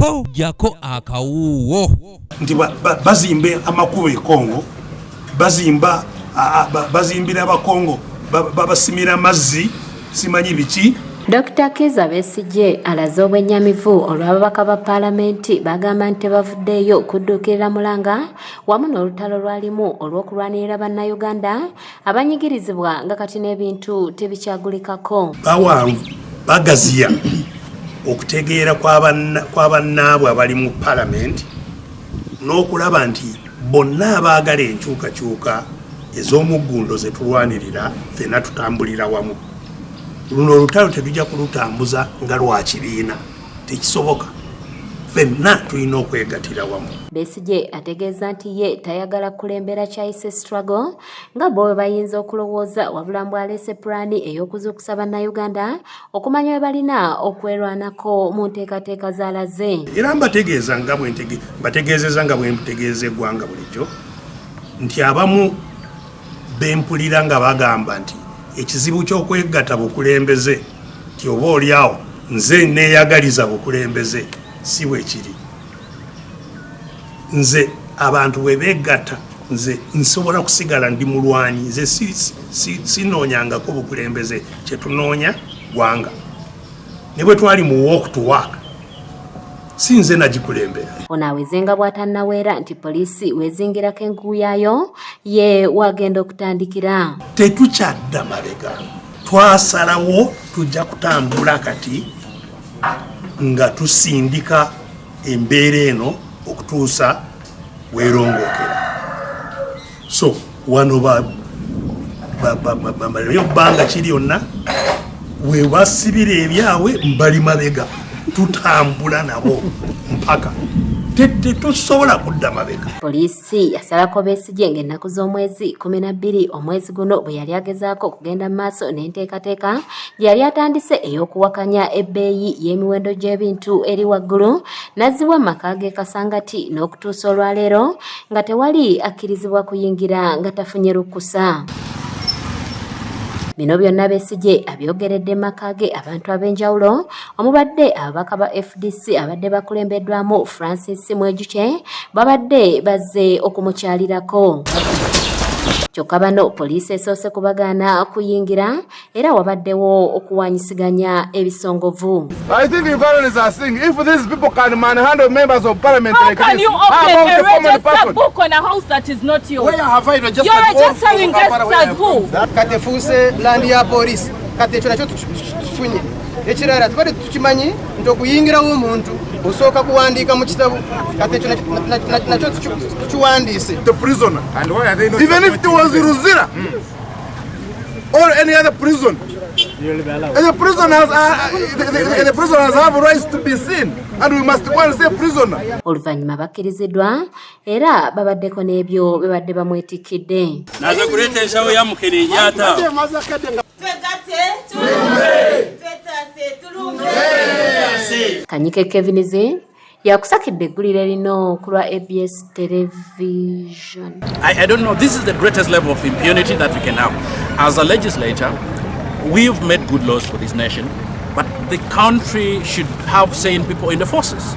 Jjako jjako akawuuwo. Nti bazimba amakubo e Congo, bazimba bazimbira Abakongo, babasimira amazzi, simanyi biki. Dr. Kizza Besigye alaze obwennyamivu olw'ababaka ba Paalamenti bagamba nti tebavuddeeyo kudduukirira mulanga wamu n'olutalo lwalimu olw'okulwanirira Bannayuganda abanyigirizibwa nga kati n'ebintu tebikyagulikako. Bawanvu bagaziya okutegeera kwa bannaabwe abali mu Palamenti n'okulaba nti bonna abaagala enkyukakyuka ez'omuggundo ze tulwanirira ffenna tutambulira wamu. Luno olutalo tetujja kulutambuza nga lwa kibiina, tekisoboka. Ffenna tulina okwegatira wamu. Besigye ategeeza nti ye tayagala kukulembera kyayise struggle nga bo bwe bayinza okulowooza, wabula mbu aleese pulaani ey'okuzuukusa Bannayuganda okumanya bwe balina okwerwanako mu nteekateeka z'alaze. Era mbategeeza nga bwe mbategeezeza nga bwe ntegeeza eggwanga bulijjo nti abamu bempulira nga bagamba nti ekizibu ky'okwegatta bukulembeze, nti oba oliawo nze neeyagaliza bukulembeze, si bwe kiri. Nze abantu bwe beegatta, nze nsobola kusigala ndi mulwanyi. Nze sinoonyangako bukulembeze. Kyetunoonya gwanga, ne bwe twali mu walk to work, si nze nagikulembera. Ono aweze nga bw'atannaweera nti poliisi weezingirako engugu yaayo ye wagenda okutandikira. Tetukyadda mabega, twasalawo tujja kutambula kati nga tusindika embeera eno okutuusa weerongookera. So wano bamaleyo bbanga ki lyonna we basibira ebyabwe, mbali mabega, tutambula nabo mpaka tetusobola kudda mabega. Poliisi yasalako Besigye ng'ennaku z'omwezi 12 omwezi guno bwe yali agezaako okugenda mu maaso n'enteekateeka gye yali atandise ey'okuwakanya ebbeeyi y'emiwendo gy'ebintu eri waggulu, n'azzibwa mu maka g'e Kasangati n'okutuusa olwaleero nga tewali akkirizibwa kuyingira nga tafunye lukusa. Bino byonna Besigye abyogeredde mu maka ge abantu ab'enjawulo omubadde ababaka ba FDC abadde bakulembeddwamu Francis Mwijukye babadde bazze okumukyalirako. Kyokka bano poliisi esoose kubagaana kuyingira era wabaddewo okuwanyisiganya ebisongovu. I think Ugandans are saying if these people can manhandle members of parliament How like can this, you how open about a the common register person? book on a house that is not yours? Where have I registered You're all registering from Kampala guests where as I am who? from? Kati efuuse land ya poliisi. Kati ekyo nakyo tukifunye. Ekirala, tubadde tukimanyi nti okuyingirawo omuntu osooka kuwandiika mu kitabo. Kati ekyo nakyo tukiwandiise. The prisoner. And why are they not Even if it was Luzira or any other prison, the prisoners have rights to be seen, and we must go and see a prisoner. Oluvannyuma bakkiriziddwa era babaddeko n'ebyo bye badde bamwetikkidde. Naza kuleeta ensawo ya mukene ejata. Twegatte tulumbe, twetaase tulumbe. Kanyike Kevinize yakusakidde eggulire lino ku lwa ABS Television. I don't know. This is the greatest level of impunity that we can have. As a legislator, we've made good laws for this nation, but the country should have sane people in the forces.